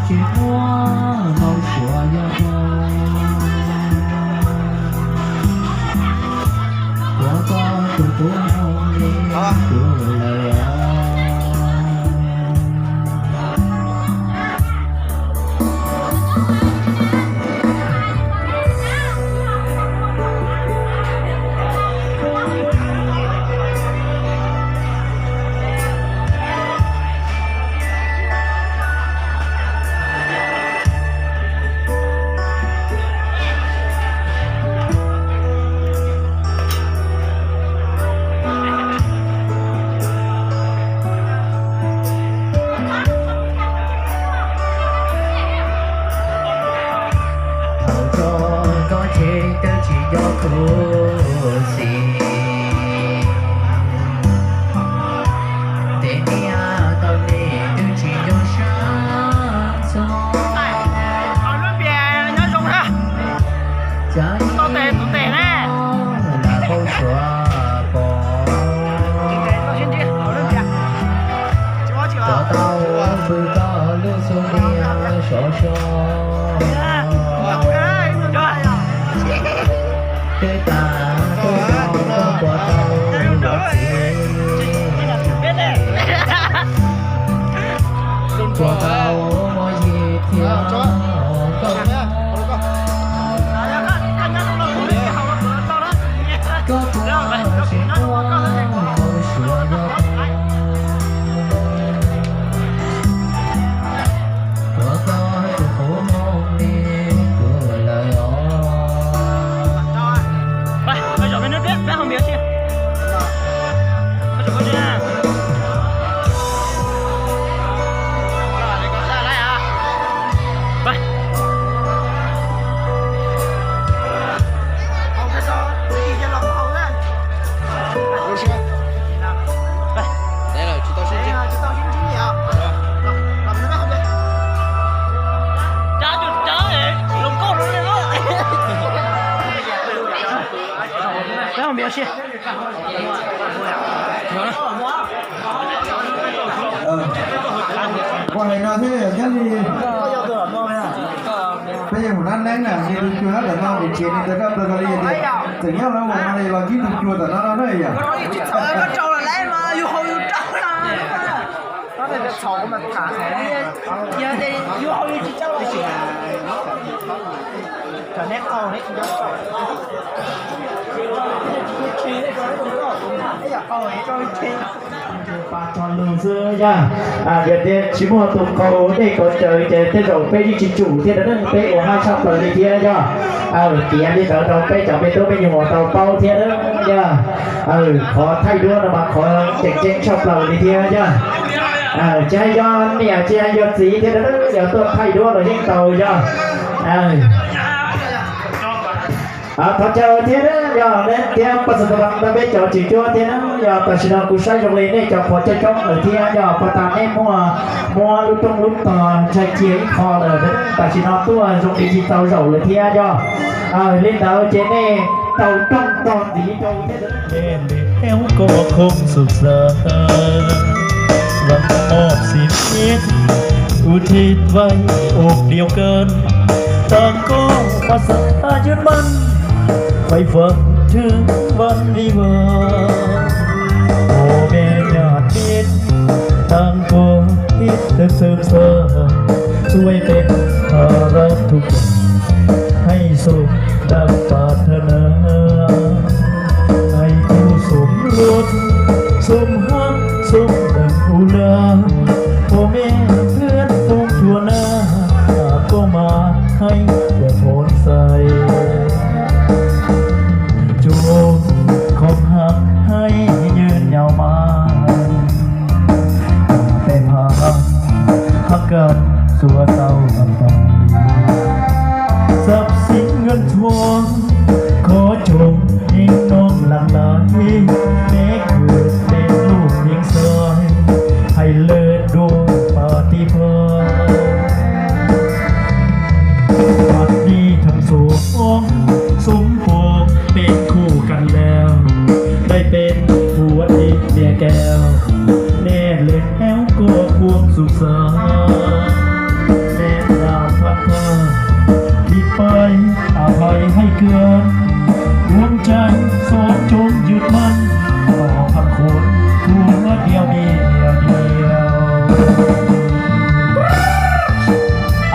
tsis muaj hauv suav yog rau, ua tau tus tub hau li kuv lawm. Thaum tso koj tseg twb tsis nco kuv xim, tes niam tau li twb tsis nco sab ntxov. Cas ib tes tus tes ne lam hauv suav pom, rov tau pw koj lub xub ntiag sov so. Peb tas tub no koj puas tau los txiv, puas tau muaj yig thiab koj, koj puas tsis muaj hauv suav yog rau, ua tau tus qub hmoov li kuv lawm os. Ua hais no thiab thiaj li peb yeej mus nab neeb na, nws tus cua nyob ntawm no mus tsev, nws ntawd raj plaws li tias tseem nyob lawv mus no li los ntsib tus cua ntawm no no na yom. Pas txog lug xwb yog, yog tias tsis muaj tus qaug dej kauv cawv ces tej zaum peb yeej tsis tsum thiab na, peb ua haj tshaj plaws li thiab yog. Tiav li ntawd rau peb cov me tub me nyuam tau paub thiab yog. Qhov thaij duab no mas qhov tseem ceeb tshaj plaws li thiab yog. Tsis hais yog niam tsis hais yog txiv thiab na, yog tuaj thaij duab los yeej tau yog. Thov caw thiab yog nej thiab pab xav tau ntawm peb cov tswv cuab thiab na, yog tam sim no kuv saib zoo li nej cov qhuas coob coob lawm thiab yog puag ta nej muaj muab lub rooj lub tog ntshai cia ib qho lawm, tam sim no tuaj zoo li tsis tau zaum lawm thiab yog. Li ntawd ces nej tau rooj tog ntxiv rau thiab. Lub koj khoom xub xav, vam mom sim ib, u thib vai ub điêu cơn, tag koj pas xav ta yun măn, phải phật trước văn vi vơ, ô mẹ nhà tết, tag koj tết tết sớm sớm, xuôi tết ภาระทุกข์ ให้สมดังปรารถนา ให้คู่สมรส สมฮัก สมดังอุรา พ่อแม่เพื่อนฝูงทั่วหน้า ก็มาให้อวยพรใส่ จงคงหักให้ยืนยาวมา แต่พา พักกันสัวเต้ากันไป ทรัพย์สินเงินทอง ขอจงยิ่งน้องหลั่งไหล แม้เกิดเป็นลูกเลี้ยงสาย ให้เลิศด้วยปาฏิภาณ บัดนี้ทั้งสองสมปองเป็นคู่กันแล้ว ได้เป็นผัวทิพย์เมียแก้ว แน่แล้วก็ควงสุขสันต์ แน่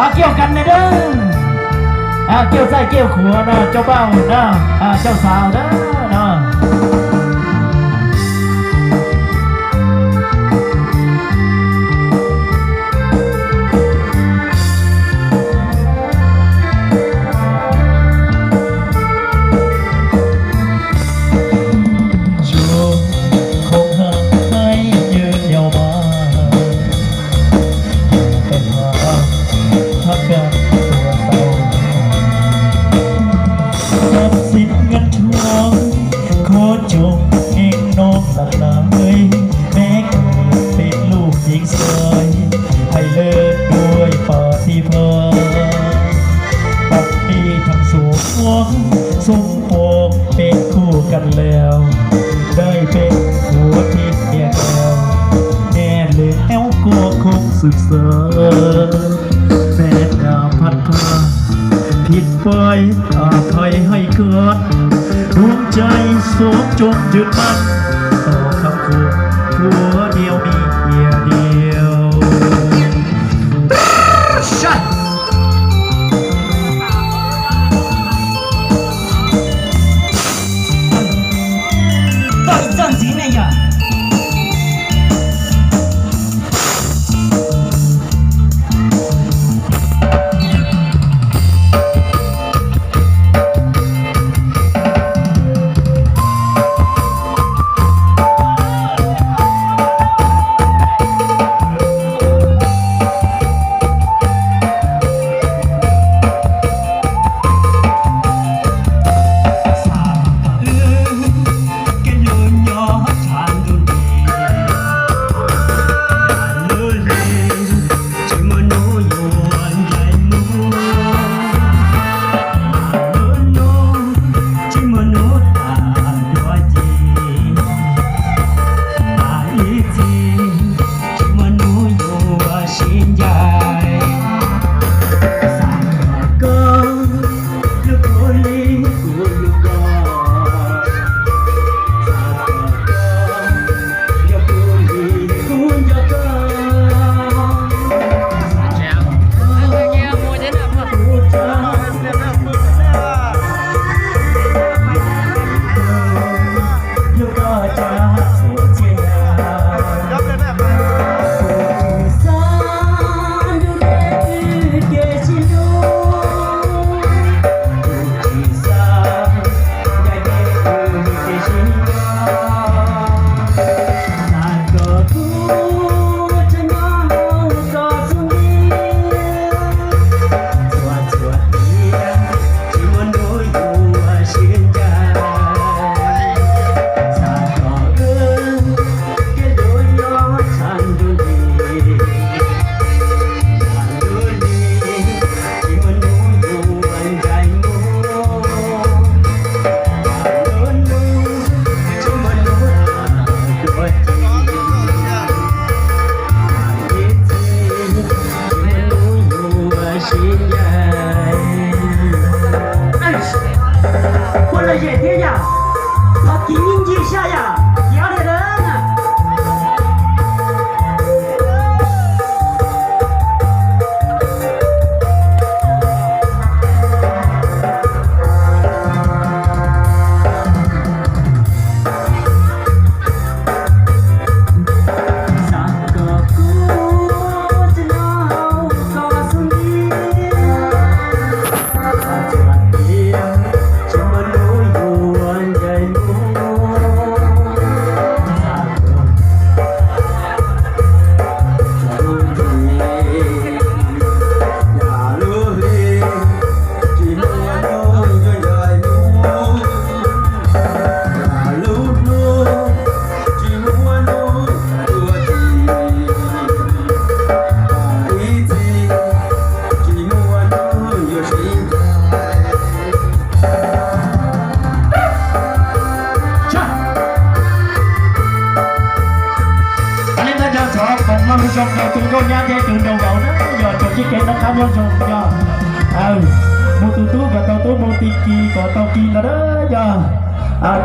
Kiv ua kas ne dab, kiv ua txaij kiv ua khuav no, coj paj na, coj xav dab no. Tsuas khoom hab haib nyob nyob mas, peb hab hab kab tua tau. Tam sim nyab tshuav khuv tsoom neeg no lam lawm, meb kws peb lub ceev xwm hais lawm dua pab thib pab, pab thib thaj suav muab xoo pua peb kuj kas lawm, dai peb kuj thib tias kas, nej lwm eub kuj khoom xwm xwm, meb dam phaj phaj, phim pab, phaj haib kawg, dua tsaib xov tsoom ywm mas, tom khab khuav, khuav diav mi diav diav. Tau ib txoj ntxiv ne yog. Ua lom zem thiab yom, thov kiv nyiaj ncig sab yom, kiv ob diav lawm na. Li ntawd yog thov foom hmoov zoo rau tus nkauj nyab thiab tus nraug vauv na, yog tsuas sib kev noj qab nyob zoo yog. Mus tus tub kom tau tub, mus tus ki kom tau ki ntawd na yog.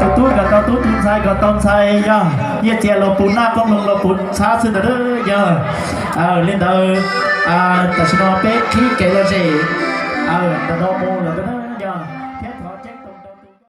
Tus tub kom tau tub, tus ntxhais kom tau ntxhais yog. Nyiaj txiag los puv naj, qoob loo los puv txhab xwb ntawd na yog. Li ntawd Tam sim no peb qhib kev lom zem, nram no mus lawm yog